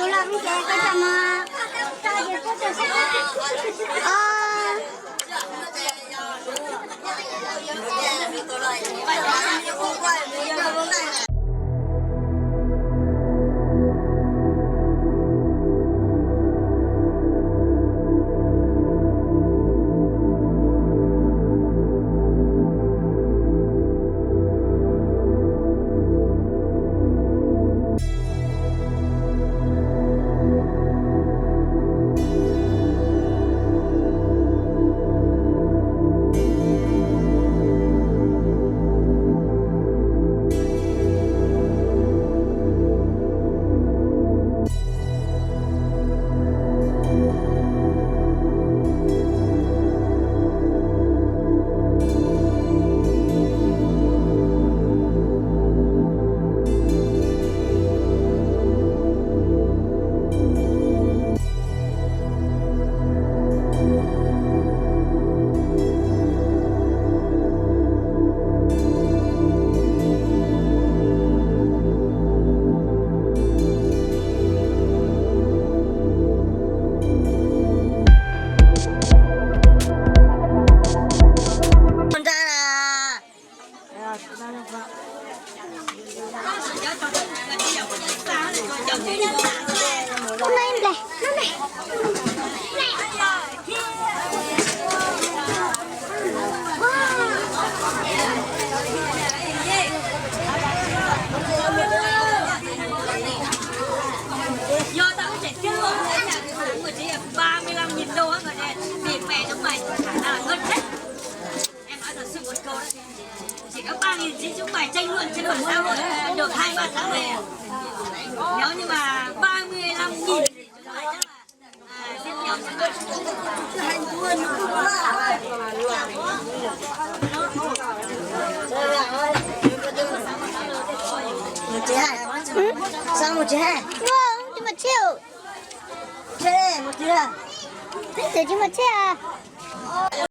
Tus los ces koj tau mas. Ov. Ba mươi lăm nghìn đô hả, mệt mệt lắm mày, khả năng là ngất hết. Em nói thật sự một câu đấy. Chỉ có ba nghìn chín chúng mày tranh luận trên mạng xã hội được hai ba tháng này. Nếu như mà ba mươi lăm nghìn thì chúng mày chắc là, à, giết nhau chứ. Một triệu hai. Sao một triệu hai? Đúng không? Chứ mà triệu. Triệu một triệu. Triệu chứ mà triệu à?